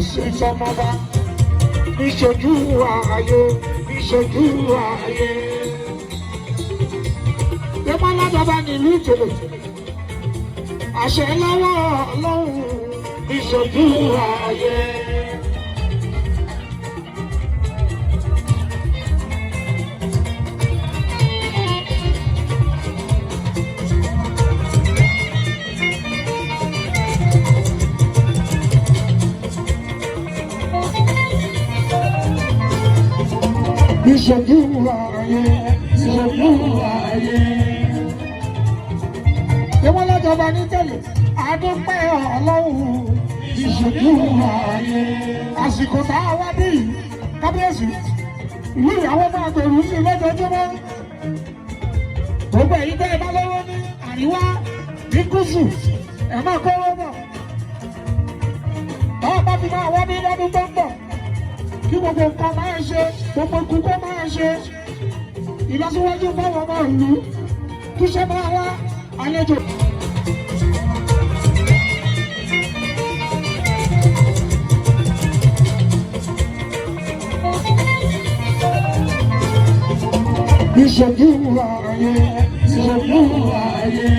sí sọmọba níṣojú ayé, níṣojú ayé. Dẹ́mọ́lá bàbá nílùú Ìtòlè, àṣẹ lọ́wọ́ Ọlọ́run níṣojú ayé. Níṣojú ayé, níṣojú ayé. Dẹ́mọ́lá jọba ní tẹ̀lé, àdúpẹ́ Ọlọ́run níṣojú ayé. Àsìkò tá a wá bí yìí, kábíyèsí, ìlú ìyàwó máa gbèrú sí lójoojúmọ́. Gbogbo èyí tẹ́ ẹ bá lọ́wọ́ ní àríwá, ní gúúsù, ẹ máa kówó bọ̀. Báwo bá fi máa wá bí lọ́dún tó ń bọ̀? Kí gbogbo nǹkan máa ṣe, gbogbo ikú kó máa ṣe. Ìlọsíwájú báwọn ọmọ ìlú, kíṣẹ́ máa wá àlejò. Ìṣojú ayé, ìṣojú ayé.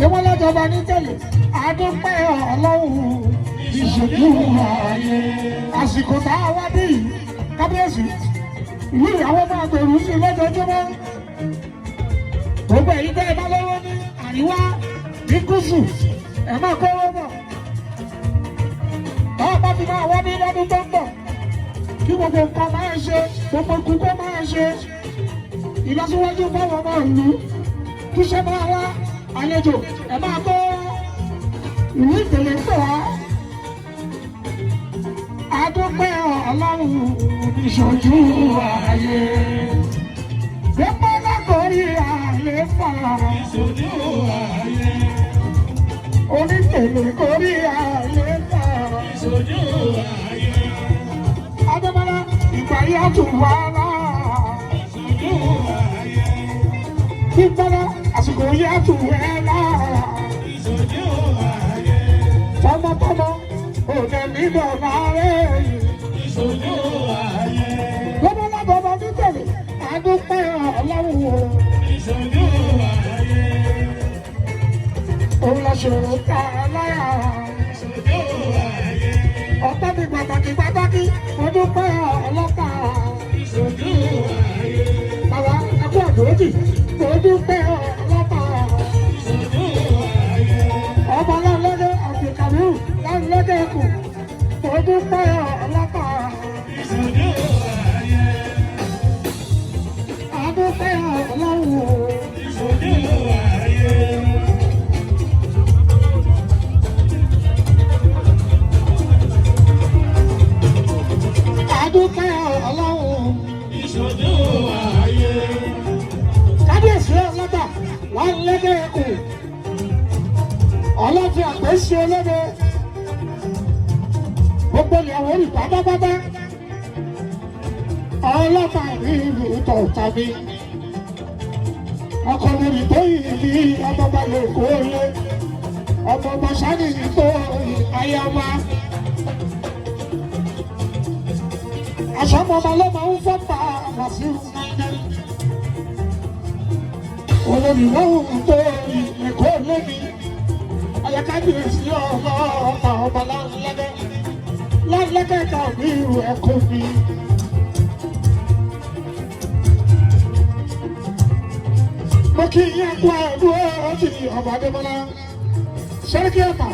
Ìwọ́n lọ́jọba ní tẹ̀lé, àdúpẹ́ Ọlọ́run, ìṣojú ayé. Àsìkò tá a wá bí yìí, kábíyèsí, ìlú ìyàwó máa gbèrú sí lójoojúmọ́. Gbogbo èyí tẹ́ ẹ bá lọ́wọ́ ní àríwá, ní gúúsù, ẹ máa kówó bọ̀. Báwo bá fi máa wá bí lọ́dún tó ń bọ̀? Kí gbogbo nǹkan máa ṣe, gbogbo ikú kó máa ṣe. Ìlọsíwájú báwọn ọmọ ìlú, kíṣẹ́ máa wá àlejò, ẹ máa kó ìlú Ìtẹ̀lé ń pè wá. Adúpẹ́ Ọlọ́run níṣojú ayé. Dẹ́mọ́lá kò rí àléfà. Ìṣojú ayé. Onítẹ̀lé kò rí àléfà. Ìṣojú ayé. Adémọ́lá ìgbà yà tù wá láà. Ìṣojú ayé. Bímbọ́lá àsìkò yà tù ẹ́ láà. Ìṣojú ayé. Tọmọtọmọ òde níbọ̀ láàrẹ̀ yìí. Ìṣojú ayé. Dẹ́mọ́lá bàbá nítẹ̀lé, adúpẹ́ Ọlọ́run o. Ìṣojú ayé. Òun la ṣòro ká láyà. Ìṣojú ayé. Ọpẹ́ mi pàtàkì pàtàkì, mo dúpẹ́ ọlọ́pàá. Ìṣojú ayé. Bàbá ẹkú àdúrótì, mo dúpẹ́ ọlọ́pàá. Ìṣojú ayé. Ọba láńlọ́dẹ Abdulkabiru láńlọ́dẹ kù, mo dúpẹ́ ọlọ́pàá. Ìṣojú ayé. Adúpẹ́ Ọlọ́run o. Ìṣojú ayé. Adúpẹ́ Ọlọ́run. Ìṣojú ayé. Kábíyèsí ọlọ́dà láńlọ́dẹ kù. Ọlọ́fi àpèsè olóde. Gbogbo ìyàwó rí pátápátá. Ọlọ́pàá ní ìlú tọ̀tà mi. Ọkọ lórí tó yìí ní ọmọọba lè kó lé. Ọmọọba sani ní tó ayáwá. Àṣàmọba ló máa ń fọ́ pa Wàsíù. Olórí lóhùn tó Èkó lómi. Ayákábíyèsí ọmọ ọba ọba láńlẹ́gẹ́. Láńlẹ́gẹ́ tàbí ìrù ẹ̀kọ́ mi. Mo kí yín kú ẹ̀dùn ọtí ọba Adémọ́lá. Sẹ́ríkì ọ̀tà.